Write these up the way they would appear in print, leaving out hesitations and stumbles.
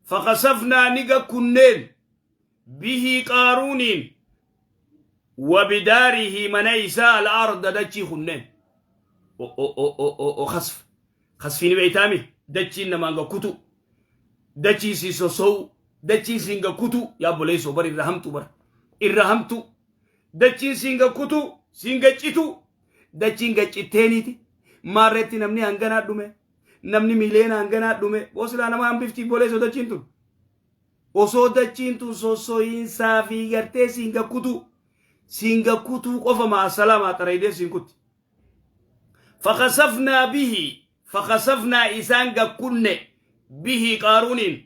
Fakasafnaa ni gakkunneen bihii qaaruuniin wabidaarihi mana isaa al-arda dachii kunneen. O khasf. Khasfiin beeytaami dachiin namaan gakkutu. Dachii si sosou dachiin siin gakkutu yaa obboleessoo bar irra hamtu bar irra hamtu dachiin siin gakkutu siin gaccitu dachiin gaccitteeniiti maarreetti namni hanganaa dhume namni miiliyoona hanganaa dhume boosilaa nama hambifti obboleessoo dachiin tun osoo dachiin tun sossoyiinsaa fi gartee siin gakkutu siin gakkutuu qofa maasalamaa xaraydee siin kutti. Fakasafnaa bihi fakasafnaa isaan gakkunne bihi qaaruuniin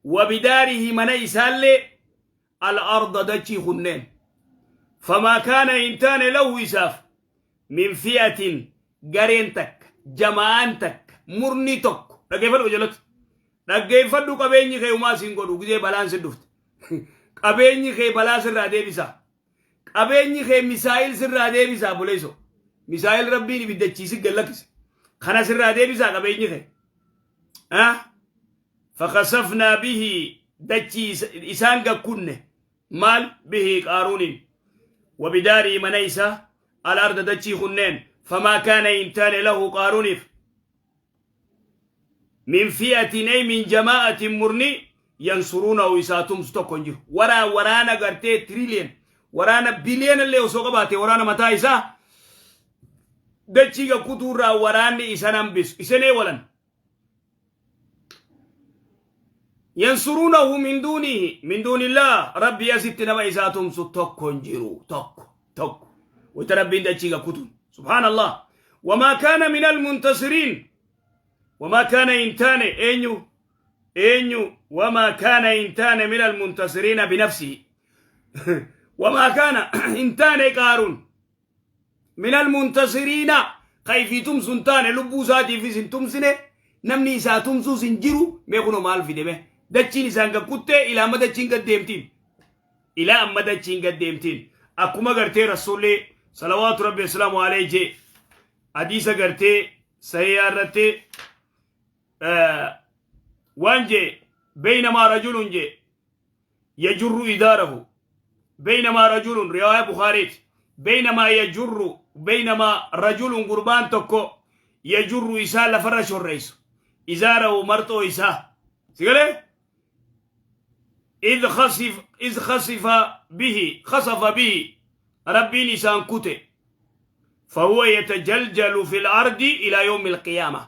wabidaarihi mana isaallee al-arda dachii kunneen. Famaa kaana hin taane lahu isaaf min fi'atin gareen takka jama'aan takka murni tokko dhaggeeffadhu jalatti dhaggeeffadhu qabeenyi kee umaa siin godhu gizee balaan si dhufte qabeenyi kee balaa sirraa deebisa Qabeenyi kee misaa'il sirraa deebisaa buleeso. Misaa'il rabbiin ibiddachiisi gad lakkise. Kana sirraa deebisaa qabeenyi kee. Ah? Fakasafnaa bihi dachii isaan gakkunne maal bihi qaaruuniin. Wabidaarii mana isaa al-arda dachii kunneen famaa kaana hin taane lahu qaaruuniif. Min fi'atin ay min jamaa'atin murni yansuruunahu isaa tumsu tokko hin jiru. Waraa waraana gartee trillion waraana biliyoona illee osoo qabaate waraana mataa isaa dachii gakkutuu irraa waraanni isan hambisu isan eewalan. Yansuruunahu min duunihi min duunillah rabbii asitti nama isaa tumsu tokko hin jiru tokko tokko wayta rabbiin dachii gakkutuun subhaanallah wamaa kaana min almuntasiriin wamaa kaana hin taane eenyu eenyu wamaa kaana hin taane min almuntasiriina binafsihi wamaa kaana hin taane qaaruun min almuntasiriina ka ifii tumsu hin taane lubbuu isaatiifis hin tumsine namni isaa tumsuus hin jiru mee kunoo maal fide mee dachiin isaan gakkuttee ilaa amma dachiin gad deemtiin ilaa amma dachiin gad deemtiin akkuma gartee rasuulli salawaatu rabbi islaamu alayhi jee hadiisa gartee sahihaa irratti waan jee beeynamaa rajulun jee yajurru idaarahu beynamaa rajulun riwaaya bukhaariiti beynamaa yajurru beynamaa rajulun gurbaan tokko yajurru isaa lafarra shorreysu izaarahu marxoo isaa sigalee idh khasif iz khasifa bihi khasafa bihi rabbiin isaan kute fahuwa yatajaljalu fil ardi ila yawmi alqiyaama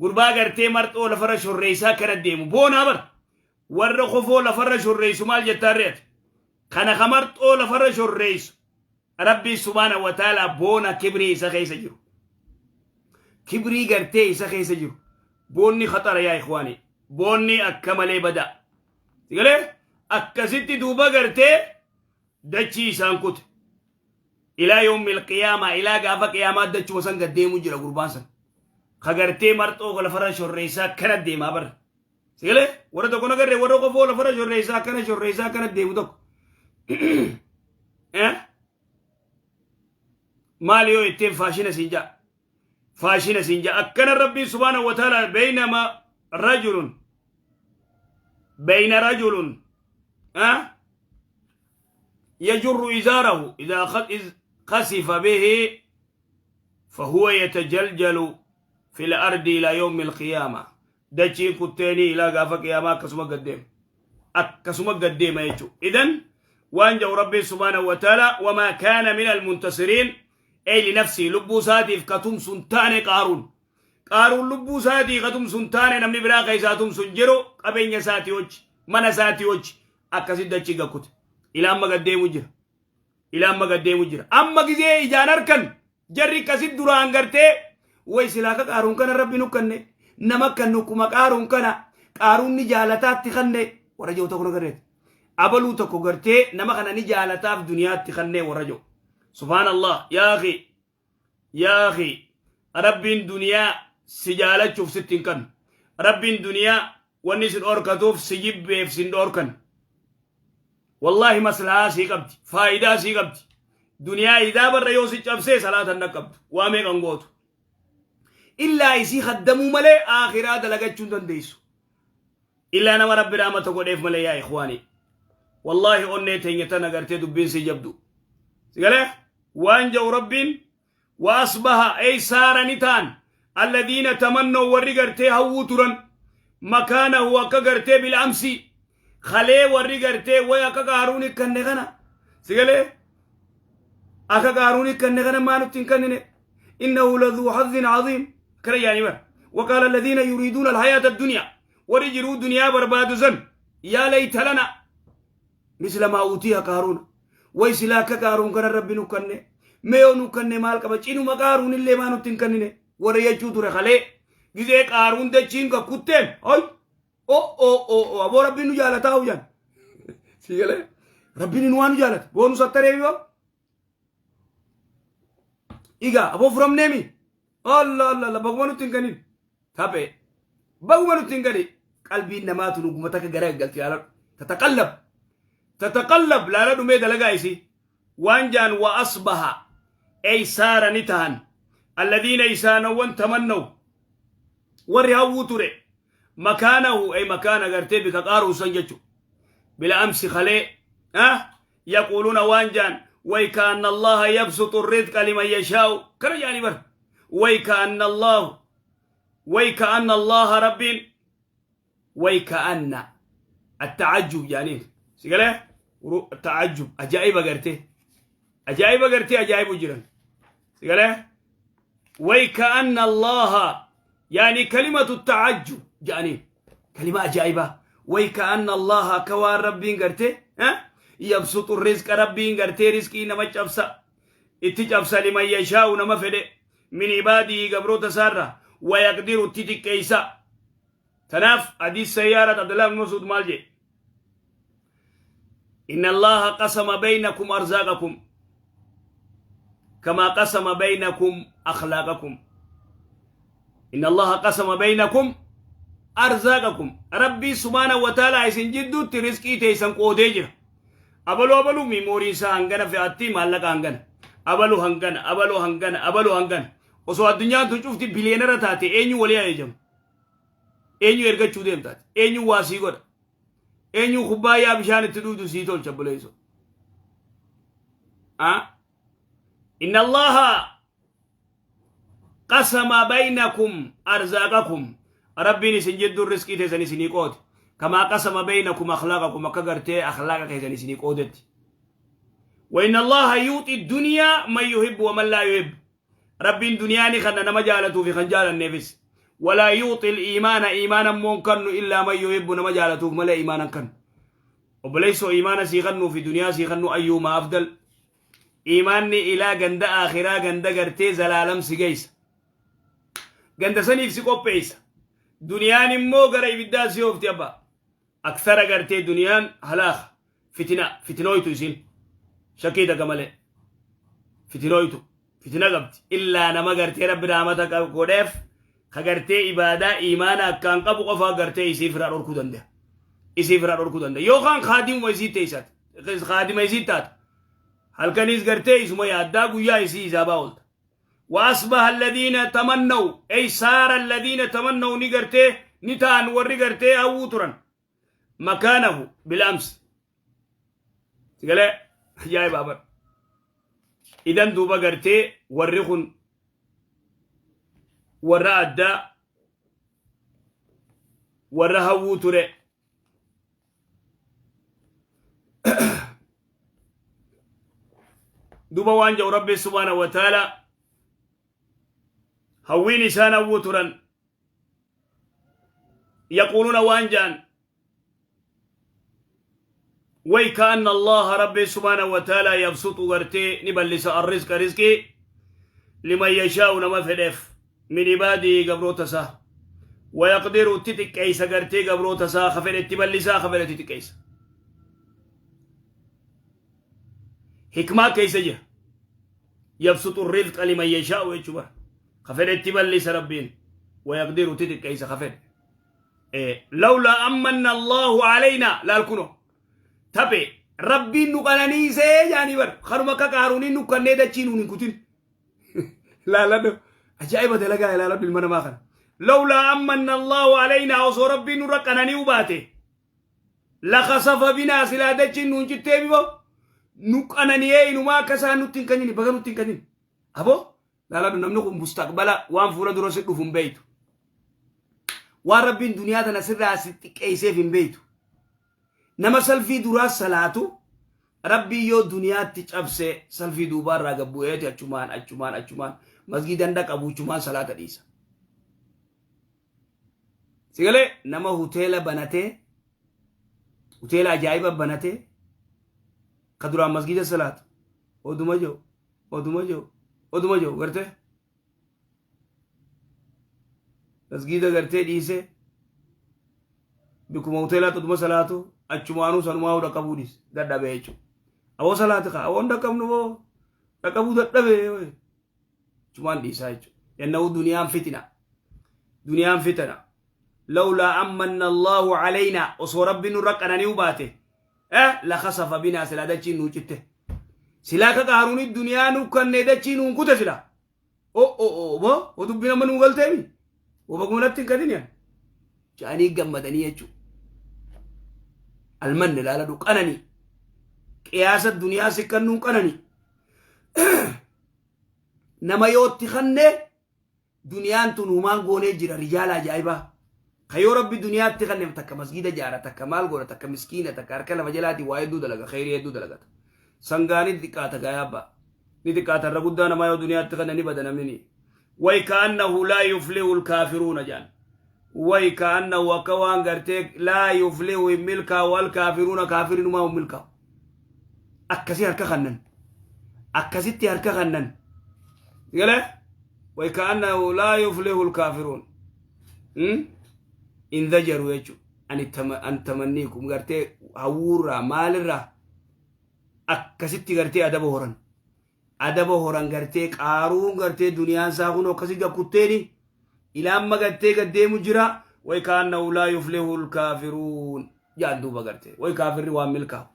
gurbaa gartee marxoo lafarra shorreysaa kana deemu boonaa bar Warra kofoo lafarra shorreessu maal jettaan ree ati? Kana ka marxoo lafarra shorreessu Rabbiin subhaana wa ta'ala boona kibrii isa keessa jiru. Kibrii gartee isa keessa jiru. Boonni khaxara yaa ikhwaani. Boonni akka malee badaa. Sigalee akkasitti duuba gartee dachii isaan kute. Ilaa yoomil qiyaamaa ilaa gaafa qiyaamaa dachuma san gad deemu jira gurbaan san. Ka gartee marxoo lafarra shorreessaa akkana deemaa barra. Sigalee warra tokko nagarree warra qofoo lafarra shorreessaa akkana shorreessaa akkana deemu tokko. Eh? Maali yoo ittiin faashina siin ja'a. Faashina siin ja'a. Akkana Rabbiin subhaanahu wa ta'ala beeynama rajulun beeyna rajulun eh? يجر إزاره إذا إذ خسف به فهو يتجلجل في الأرض إلى يوم القيامة dachiin kutteenii ilaa gaafa qiyaamaa akkasuma gad deema akkasuma gad deema jechuudha idan waan jedhu rabbiin subhaanahu wa ta'ala wamaa kaana min almuntasiriin ey linafsii lubbuu isaatiif ka tumsu hin taane qaaruun qaaruun lubbuu isaatii ka tumsu hin taane namni biraa ka isaa tumsu hin jiru qabeenya isaatii hoji mana isaatii hoji akkasitti dachii gakkute ilaa amma gad deemu jira ilaa amma gad deemu jira amma gizee ijaan harkan Jarri akkasit duraan gartee way silaa ka qaaruun kana rabbi nu kanne nama kan nukkuma qaaruun kana qaaruun ni jaalataatti kanne warra jiru tokko nagarreeti. Abaluu tokko gartee nama kana ni jaalataaf duniyaatti kanne warra jiru. Subhaanallah yaa akhi yaa akhi rabbiin duniyaa si jaalachuuf sitti hin kannu. Rabbiin duniyaa wanni si dhorkatuuf si jibbeef si hin dhorkan. Wallaahi maslahaa sii qabdi faayidaa sii qabdi duniyaa idaa barra yoo si cabsee salaata hin dhaqqabdu waa meeqan gootu illaa isii kaddamuu malee aakhiraa dalagachuu hin dandeessu. Illaa nama Rabbi rahmata godheef malee, yaa ikhwaani. Wallaahi onnee teenya tana gartee dubbiin si jabdu. Sigalee waan ja'u Rabbiin wa asbaha ay saara ni ta'an alladhiina tamannoo warri gartee hawwuu turan makaanahu akka gartee bil'amsi kalee warri gartee way akka Qaaruun kanne kana, sigalee, akka Qaaruun kanne kana maa nutti hin kannine, innahu laduu hazzin caziim akkana yaani bara. وقال الذين يريدون الحياة الدنيا, warri jiruu duniyaa barbaadu san, يا ليت لنا مثل ما أوتي قارون, way silaa akka Qaaruun kana Rabbi nu kanne, meeyoo nu kanne maal qaba, cinuma Qaaruun illee maa nutti hin kannine warra jechuu ture kalee gizee Qaaruun dachiin kakkutteen oy o o o o aboo Rabbiin nu jaalataa huyyan. Si galee Rabbiin nu waan nu jaalata boonu sattaree yoo igaa aboo furamneemi. Allah Allah Allah, baguma nutti hin kannin taphee, baguma nutti hin kannin. Qalbiin namaatu nuguma takka gara galti yaaladhu, تتقلب تتقلب laala dhumee dalagaa isii waan jaan. وأصبح أي صار ni tahan الذين isaanowwan تمنوا warri hawwuu ture مكانه أي مكان gartee bika Qaaruun san jechu بالأمس kalee يقولون waan jaan ويكأن الله يبسط الرزق لمن يشاء kana jaani bar. ويكأن الله ويكأن الله رب ويكأن التعجب يعني سيقاله التعجب أجائب gartee ajaa'iba gartee ajaa'ibu jiran سيقاله ويكأن الله يعني كلمة التعجب يعني كلمة أجائبة. ويكأن الله كوان ربين gartee ها يبسط الرزق ربين gartee رزقي nama cabsa itti cabsa لمن يشاء nama fedhe من عباده gabroota isaarra ويقدر itti xiqqeeysa. Tanaaf حديث سيارة عبد الله بن مسعود maal jedhe? إن الله قسم بينكم أرزاقكم كما قسم بينكم أخلاقكم. إن الله قسم بينكم أرزاقكم, ربي سبحانه وتعالى isin jidduutti rizqii teessan qoodee jira. Abaluu abaluu memory isaa hangana fe'atti, maallaqa hangana, abaluu hangana, abaluu hangana, abaluu hangana. Osoo addunyaan tun cufti billionaire taate eenyu walii ajajamu? Eenyu ergachuu deemtaate? Eenyu waa sii godha? Eenyu kubbaayyaa bishaan itti dhugdu sii tolcha buleesso? إن الله قسم بينكم أرزاقكم, rabbiin isin jidduu riskii teessan isinii qoode, كما قسم بينكم أخلاقكم, akka gartee akhlaaqa keessan isinii qoodetti. وإن الله يعطي الدنيا من يحب ومن لا يحب, rabbiin duniyaani kana nama jaalatuu fi kan jaalanneefis, ولا يعطي الإيمان, iimaana immoo kannu, إلا من يحب, nama jaalatuuf malee iimaanan kannu. Obboleessoo, iimaana sii kannuu fi duniyaa sii kannu أيهما أفضل? Iimaanni ilaa ganda aakhiraa, ganda gartee zalaalam si geessa, ganda saniif si qopheessa. Duniyaan immoo gara ibiddaa si oofti abba. Aksara gartee duniyaan halaaka fitina fitinooytu isin shakkii takka malee fitinooytu fitina qabdi. Illaa nama gartee Rabbi rahmata godheef ka gartee ibaadaa iimaana akkaan qabu qofa gartee isii firaa dhorkuu danda'a, isii firaa dhorkuu danda'a, yookaan kaadimuma isii teessaati, kaadima isii taata. Halkaniis gartee isuma yaaddaa, guyyaa isii isaabaa oolta. وأصبح الذين تمنوا أي صار الذين تمنوا ni gartee ni ta'an warri gartee hawwuu turan مكانه بالأمس. Sigalee ajaa'iba bar. Idan duuba gartee warri kun warra addaa, warra hawwuu ture. Duuba waan jedhu Rabbi سبحانه وتعالى hawwiin isaan hawwuu turan يقولون waan jedhan ويكأن الله ربي سبحانه وتعالى يبسط gartee ni bal'isa الرزق رزقي لمن يشاء nama fedheef من عباده gabroota isaa ويقدر itti xiqqeeysa gartee gabroota isaa ka fedhetti bal'isaa, ka fedhetti xiqqeeysa. Hikmaa keeysa jira. يبسط الرزق لمن يشاء jechuu bara ka fedhetti bal'isa Rabbiin, ويقدر itti xiqqeeysa ka fedhe. لولا أن من الله علينا laal kuno taphe Rabbiin nu qananiisee jaanii bar kanuma akka Qaaruuniin nu kannee dachii nuun hin kutin. Laaladhu, ajaa'iba dalagaa, ilaaladhu ilma namaa kana. Lawlaa ammanna Allaahu alaynaa, osoo Rabbiin nurra qanani'uu baate, lakasafa binaa, silaa dachiin nuun cittee bibo nu qanani'ee inumaa akka isaan nutti hin kennine, baga nutti hin kennine. Aboo laaladhu, namni kun mustaqbala waan fuula dura si dhufu hin beeytu. Waan Rabbiin duniyaa tana sirraa si xiqqeesseef hin beeytu. Nama salfii duraa salaatu Rabbiin yoo duniyaatti cabse, salfii duubaarraa gad bu'eeti achumaan achumaan achumaan masgiidan dhaqabu, achumaan salaata dhiisa. Sigalee nama hoteela banatee, hoteela ajaa'iba banatee, ka duraan masgiida salaatu oduma jiru oduma jiru oduma jiru gartee masgiida gartee dhiisee bikkuma hoteelaatti oduma salaatu achumaanuu sanumaa dhaqqabuu dhiise, dadhabee jechuudha. Aboo salaati kaa, aboon dhaqqabnu boo dhaqqabuu dadhabee achumaan dhiisaa jechuudha. Yanna'uu duniyaan fitina. Duniyaan fitana. Lawlaa ammanna Allahu alaynaa, osoo Rabbi nurra qanani'uu baate, lakasafa binaa, silaa dachiin nuu citte. Silaa akka qaaruuni duniyaa nu kannee dachii nuun kute silaa. O o o bo o dubbii nama nuu galteemi. O baguma natti hin kanin yaa. Ja'anii gammadanii jechuudha. Almanni ilaaladhu qananii. Qiyaasa duniyaa si kannuun qananii. Nama yootti kannee duniyaan tun humaan goonee jira rijaala ajaa'ibaa. Ka yoo Rabbi duniyaatti kanneef takka masgiida jaara, takka maal godha, takka miskiina, takka harka lafa jalaatiin waa hedduu dalaga, kheyrii hedduu dalagata. Sangaa ni xiqqaata gaa abbaa. Ni xiqqaata irra guddaa namaa yoo duniyaatti kanne ni bada namni. Way kaannahu laa yuflihu alkaafiruuna jaan. Way kaannahu akka waan gartee laa yuflihu hin milkaa'u, alkaafiruuna kaafirinumaa hin milkaa'u. Akkasii harka kannan. Akkasitti harka kannan. Galee? Way kaannahu laa yuflihu alkaafiruun. In dajaru jechuudha. Ani an tamanniikum gartee hawwuurraa maalirraa akkasitti gartee adaba horan. Adaba horan gartee qaaruun gartee duniyaan isaa kun akkasii gakkutteeni ilaamma gartee gaddeemu jira. Way kaannahu laa yuflihu alkaafiruun jaan duuba gartee. Way kaafirri waan milkaa'u.